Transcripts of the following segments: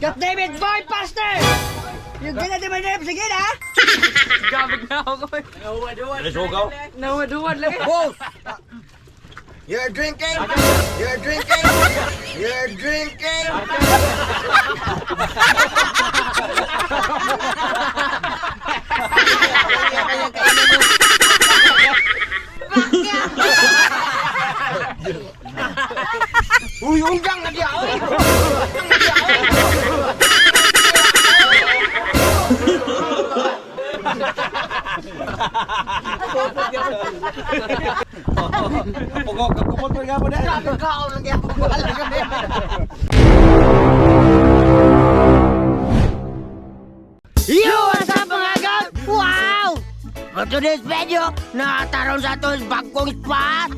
God damn it, boy, faster! You get it, my name again, ha? Gabig na ako. Nasugaw. Nahuwad-huwad lang eh. Boss! You're drinking! You're drinking! You're drinking! Uy, undang na diya, oy! Undang na diya, oy! Pugok, kumot pa nga po na. Grabe ka, oh, lang gyapon ko alam kami. Yo, what's up, mga gab? Wow! For today's video, nataron sa ato bagong spot.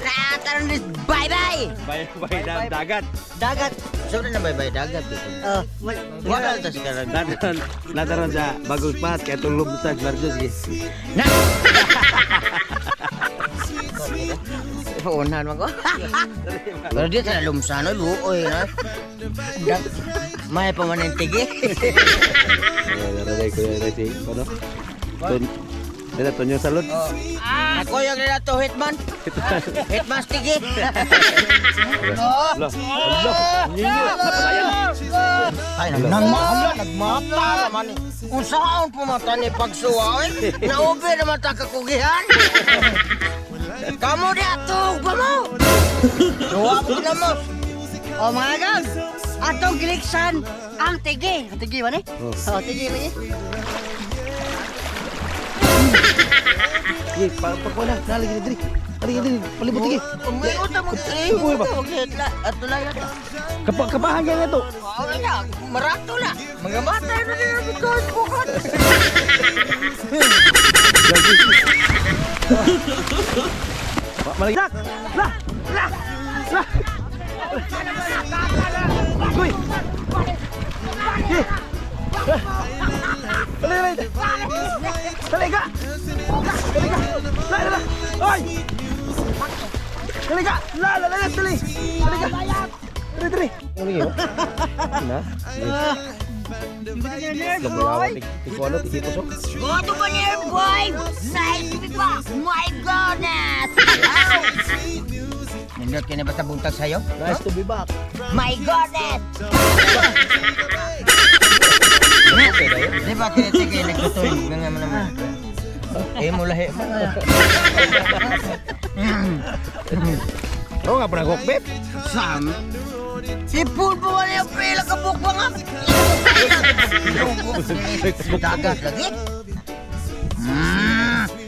Nataron this bye-bye! Bay bay na dagat. Dagat. Sobre na bye-bye dagat dito. Wala ta sa karon. Nataron, nataron sa bagong spot kay tulog sa Barjo sige. Na. Unahan man ko. Pero di ta lumsano luoy na. May pamanintigi. Naray ko yung si ano? Ton. Dito Tonyo Salud. Ako yung nila to hitman. Hitman stigi. Lo. Lo. Ninyo. Ay, nagmata, nagmata naman eh. Unsaon po mata ni pagsuwa, eh? Naubi naman ta kakugihan. Kamu di atog pa mo! Suwa mo na mo. Oh, mga gag! Atong giliksan ang tigi. Ang tigi ba ni? Oh, tigi ba ni? Sige, pa pa na. Nalagi diri. Nalagi diri. Palibot sige. May utang mo eh. Uy, ba? Ato lang yata. Kapa kapahan yan ito. Wala na, marato na. Mga bata na din ang bukas bukat. Malagi. La! La! La! Kuy! Sige. Dali, dali. Dali ka! Dali ka! La, la, la! Oy! Dali ka! La, la, la, la, dali! Dali ka! Dali, dali! Ano yun? Na? Go to Panir boy! Nice to be back! My goodness! Nindot ka na ba sa buntag sa'yo? Nice to be back. My goodness! Di ba kinitigil nagtutuloy? Nga naman naman. Eh, mo lahi mo. Oo nga, parang kokpit. Sam? Sipon po wala yung pila ka bukbang nga. Dagat lagi.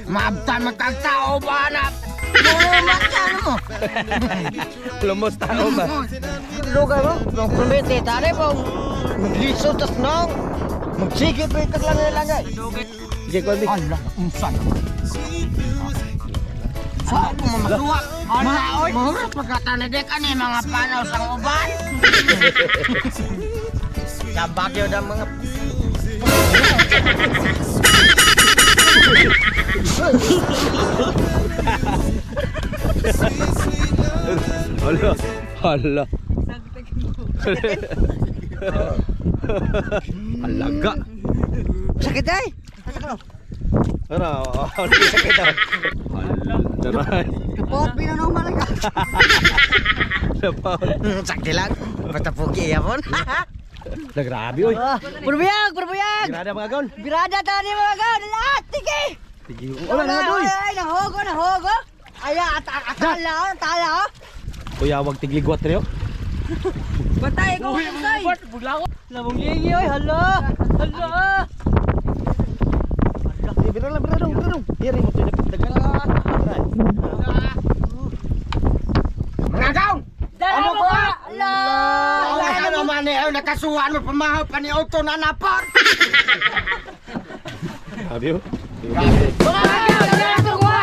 Maabtan magtagtao ba na? Mata mo. Lumos tao ba? Lugar mo, nung promete, tari mo. Magliso tas nang. Magsige pa yung lang langay. Sige, Colby. Ala, unsa naman. Sa ako mamasuwa. Ala, oy. Mahurot pagkatanadek ani mga panaw sang uban. Sa Baguio na mga. Hala. Hala. Alaga. Sakit ay! Ano? Ano sakit ah. Hala. Daray. Kapot, pinanong malaga. Lapaw. Sakti lang. Basta pugi yapon. La grabe oy. Purbuyag, purbuyag! Grada mga gaon. Birada tani mga gag! Lahat, tigi! Sige. Wala na doy. Ay, nahogo, nahogo! Ay, atala, atala, oh! Kuya, wag tigligwat rin. Batay ko. Uy, bugla ko. Lamong lingi oy, hala. Hala. Bira lang, bira lang, bira lang. Diri mo to dagan. Mga gaon! Dala mo ka! Ala! Wala ka naman eh. Ay, nakasuhan mo pamahaw pa ni auto na napon. Grabe oh. Mga gag! Dala ko kuha!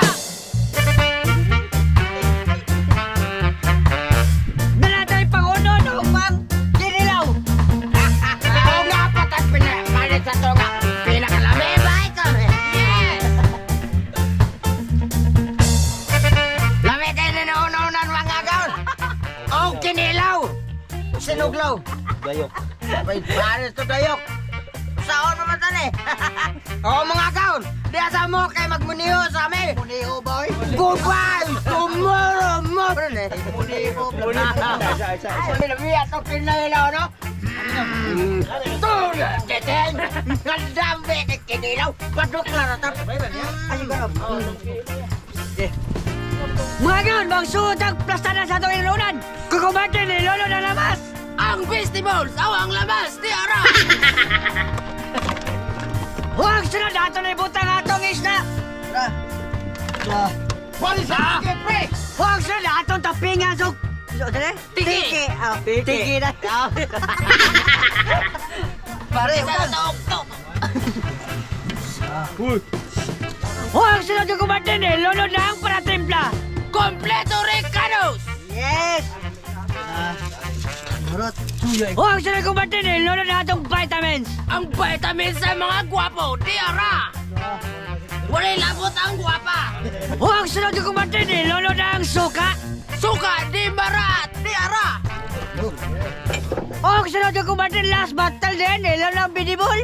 Dala tayo panguno, no, pang kinilaw! Oo nga, patag pinapalit sa tunga. Pinakalami ba kami? Yes! Lami kayo na naununan mga gaon. O kinilaw. Sinuglaw. Gayok. May pares to dayok. Saon naman tani? Oo mga kaon, di asa mo kay magmuniho sa amin. Muniho boy. Goodbye tomorrow morning. Muniho. Isa, isa, isa. Ay, labi ato kinilaw no? Tulad, teteng! Ang dami kay kinilaw! Padok lang na tap! Ay, ganun. Mga gaon, magsuot ang plasta na sa atong inunan. Kukumante ni Lolo na labas. Ang festivals, aw ang labas, di ara. Huwag sunod ato na ibutang atong isda. Sa pre! Huwag sunod atong tapingan so. So, dali? Tiki. Tiki. Oh, tiki na. Pare, Sa tok tok. Huwag sunod kukumante ni Lolo na ang paratimpla. Kompleto Ricados. Yes! Huwag sunod kukumante ni Lolo na atong vitamins. Ang vitamins sa mga gwapo, di ara. Walay labot ang gwapa. Huwag sunod kukumante ni Lolo na ang suka. Suka di marat, di ara. Huwag sunod kukumante last battle din ni Lolo ang binibol.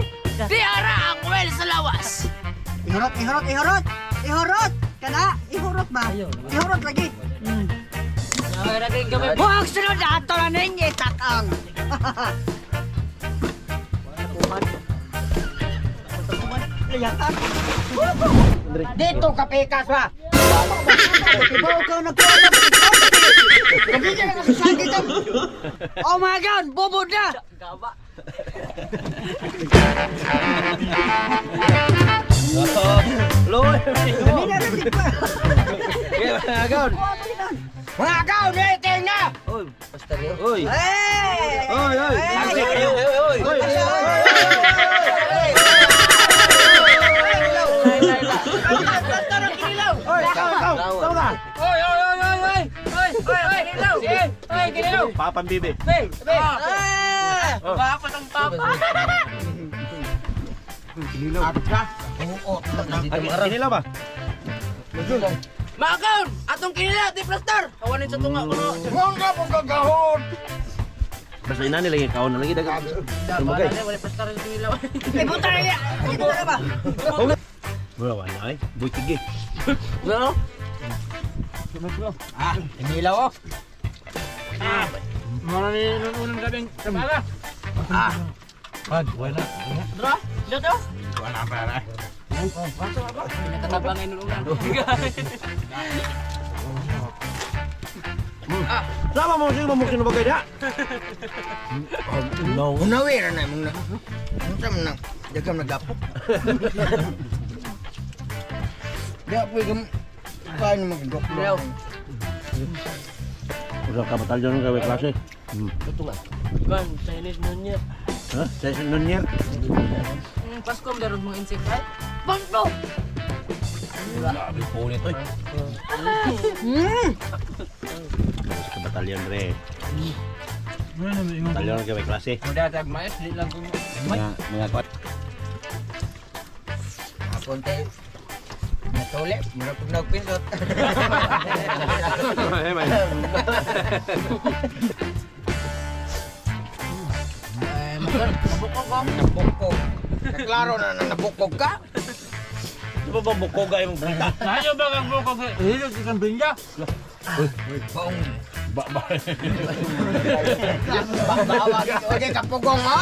Di ara ang well sa lawas. Ihurot, ihurot, ihurot! Ihurot! Kana, ihurot ba? Ihurot lagi. Huwag sunod ato na ninyo itakang. Dito ka pikas ba? Ibaw ka nagkuha. Oh my God, bubod na! Loy. Kanina rin di pa. Okay, mga kaon. Mga kaon, rating na! Oy, Oy. Hey! Oy, oy. Hey! Oy, oy, oy. Oy, Oy, ikaw, ikaw. Ikaw ka. Oy, oy, oy, oy, oy. Oy, oy, oy, kinilaw. Oy, kinilaw. Papang bibi. Hey, hey. Papa ang papa. Kinilaw ba? Mga kaon, atong kinilaw, di plaster. Kawanin sa tunga ko no. Mongga mong gagahon! Basta ina nila yung kaon na lagi daga. Tumagay. Wala plaster yung kinilaw. Ibuta na niya! Ibuta na ba? Wala wala ay. Butige. No? Ah, kinilaw oh. Dra? Dito? Wala pa Nakatabang inuunan. Sama mo sino mo sino bagay da? No. Unawi ra na mong na. Unsa man nang dagam nagapok. Di po gam paano magdoklo. Usa ka batalyon ng klase. Kan, Chinese nun niya. Ha? Sa nun niya. Pasko, meron mong insect, right? Bangko! Grabe po nito. Usa ka batalyon re. Batalyon ng klase. Mudatag mais, di lang kung... Mga mga kwat. Hapon tayo. Natuli, mura pag nagpindot. Mabukog ko. Nabukog. Naklaro na na nabukog ka. Di ba ba bukog ay mong kita? Tayo ba kang bukog? Hilog kang binya. Baong Ba ba. bawag. Okay, kapugong ha?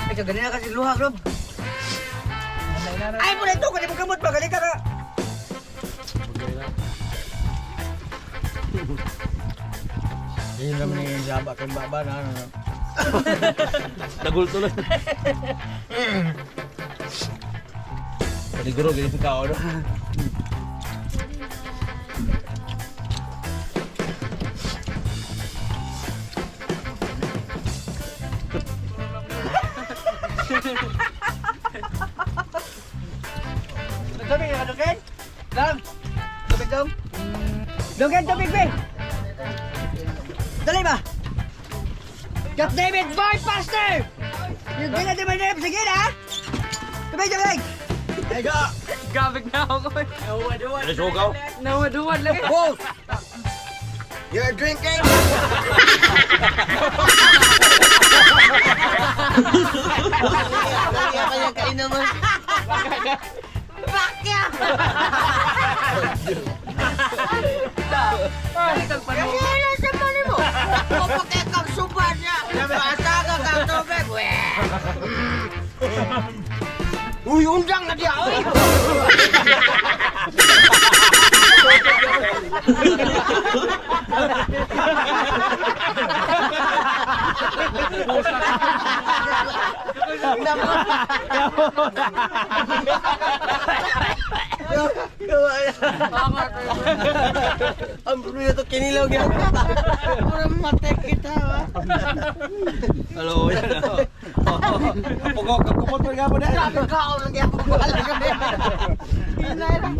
Ay, kaganina kasi luha, Rob. Ay, muna ito! Kani mo gamot ba? Gali ka na! Hindi naman yung saba kay baba na ano. Nagulto na. Siguro ganyan ka ano. Tubig ka, Dukin? Dam! Tubig, dam? Dukin, tubig, be! Dali ba? God damn it, boy, faster! Yung gina di ba sige na! Tubig, tubig! Gabig na ako. Nawad-uwad. Ano sugaw? Nawad-uwad lang. Boss! You're drinking? Bakya! Kaya sa mali mo. Pupukay kang suba niya. Masaga kang tubig. Weh. Uy, undang na diya. Uy! Ang bruno to kinilaw gyud. Puro matay kita, ba? Hello, yan. Kapugok, kapugok pa nga po na. Grabe ka, ako lang gyapon ko alam kami. Hinay ra.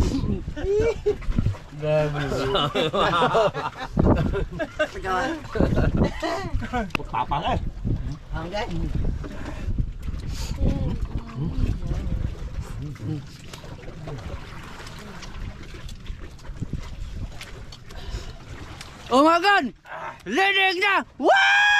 Tapang eh. Hanggang. Oh my God! Linig na! Wow!